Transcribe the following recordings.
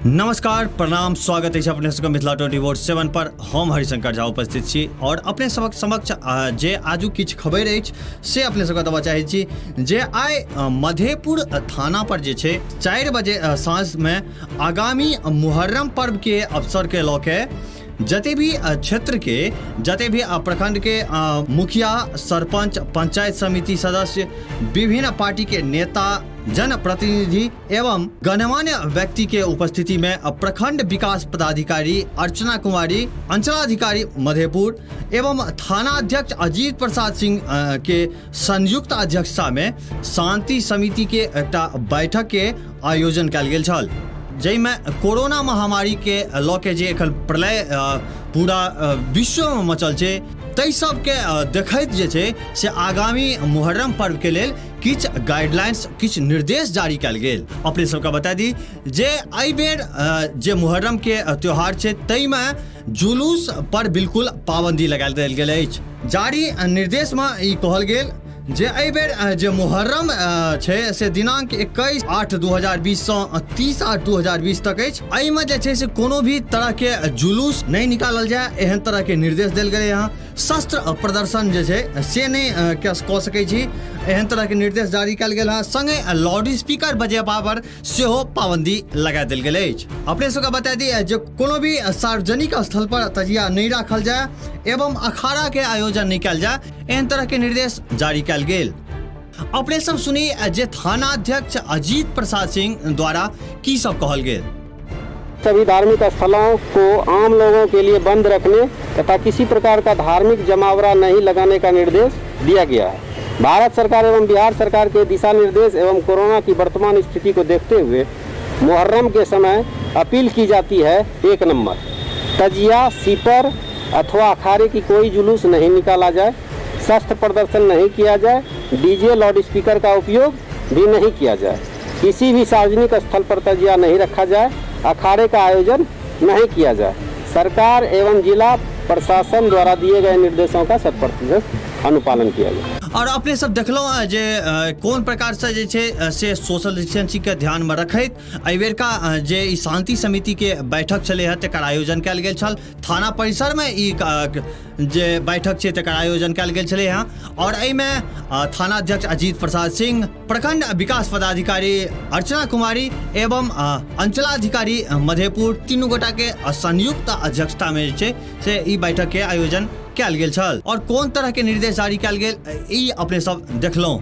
नमस्कार, प्रणाम, स्वागत अछि अपने सबके मिथिला 24/7 पर। हम हरिशंकर झा उपस्थित छी और अपने सबक समक्ष जे आजू किछु खबरि अछि से अपने सबके देबऽ चाहै छी जे आइ मधेपुर थाना पर जे छै 4 बजे साँझमे आगामी मुहर्रम पर्वके अवसरके लऽ के जते भी क्षेत्र के जते भी प्रखंड के मुखिया, सरपंच, पंचायत समिति सदस्य, विभिन्न पार्टी के नेता, जनप्रतिनिधि एवं गणमान्य व्यक्ति के उपस्थिति में प्रखंड विकास पदाधिकारी अर्चना कुमारी, अंचलाधिकारी मधेपुर एवं थानाध्यक्ष अजीत प्रसाद सिंह के संयुक्त अध्यक्षता में शांति समिति के एकटा बैठक के आयोजन कयल गेल छल, जाहिमे कोरोना महामारी के लऽ के जे एखन प्रलय पूरा विश्वमे मचल छै, ताहि सबके देखैत जे छै से आगामी मुहर्रम पर्वके लेल किछु गाइडलाइंस, किछु निर्देश जारी कयल गेल। अपने सबके बता दी जे एहि बेर जे मुहर्रम के त्योहार छै ताहिमे जुलूस पर बिल्कुल पाबंदी लगायल देल गेल अछि। जारी निर्देशमे ई कहल गेल जे एहि बेर जे मुहर्रम छै से दिनांक 21/8/2020 सँ 30/8/2020 तक अछि। एहिमे जे छै से कोनो भी तरहके जुलूस नहि निकालल जाय, एहन तरहके निर्देश देल गेलै हँ। शस्त्र प्रदर्शन जे छै से नहि कऽ सकै छी, एहन तरहके निर्देश जारी कयल गेल हँ। सङ्गे लाउड स्पीकर बजेबा पर सेहो पाबंदी लगा देल गेल अछि। अपने सबके बता दी जे कोनो भी सार्वजनिक स्थल पर तजिया नहि राखल जाय एवं अखाड़ा के आयोजन नहि कयल जाय, एहन तरह के निर्देश जारी कयल गेल। अपने सब सुनी जे थानाध्यक्ष अजीत प्रसाद सिंह द्वारा की सब कहल गेल। सभी धार्मिक स्थलों को आम लोगों के लिए बंद रखने तथा किसी प्रकार का धार्मिक जमावड़ा नहीं लगाने का निर्देश दिया गया है। भारत सरकार एवं बिहार सरकार के दिशा निर्देश एवं कोरोना की वर्तमान स्थिति को देखते हुए मुहर्रम के समय अपील की जाती है, 1 नंबर तजिया, सीपर अथवा अखाड़े की कोई जुलूस नहीं निकाला जाए, शस्त्र प्रदर्शन नहीं किया जाए, डीजे लाउड स्पीकर का उपयोग भी नहीं किया जाए, किसी भी सार्वजनिक स्थल पर तजिया नहीं रखा जाए, अखाड़े का आयोजन नहीं किया जाए। सरकार एवं जिला प्रशासन द्वारा दिए गए निर्देशों का 100% अनुपालन किया जाए। और अपने सब देखलहुँ जे कोन प्रकार से जे छै से सोशल डिस्टेंसिंग के ध्यान में रखैत एहिबेरका जे ई शांति समिति के बैठक छलै हँ तकर आयोजन कयल गेल छल। थाना परिसर में ई जे बैठक छै तकर आयोजन कयल गेल छलै हँ और एहिमे थानाध्यक्ष अजीत प्रसाद सिंह, प्रखंड विकास पदाधिकारी अर्चना कुमारी एवं अंचलाधिकारी मधेपुर तीनू गोटा के संयुक्त अध्यक्षता में जे छै से ई बैठक के आयोजन कयल गेल छल। और कोन तरह के निर्देश जारी कयल गेल ई अपने सब देखलहुँ।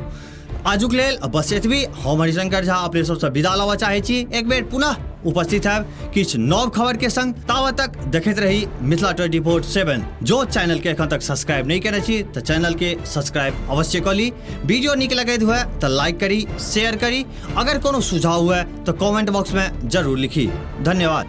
आजुक लेल बस एतबी। हम हरिशंकर झा अपने सबसँ विदा लेबऽ चाहै छी। एक बेर पुनः उपस्थित हैब किछु नव खबर के संग। तावत तक देखैत रही मिथिला 24/7। जो चैनल के एखन तक सब्सक्राइब नहीं केने छी तऽ चैनल के सब्सक्राइब अवश्य कऽ ली। वीडियो नीक लगैत हुए तऽ लाइक करी, शेयर करी। अगर कोनो सुझाव हुए तऽ कमेंट बॉक्स में जरूर लिखी। धन्यवाद।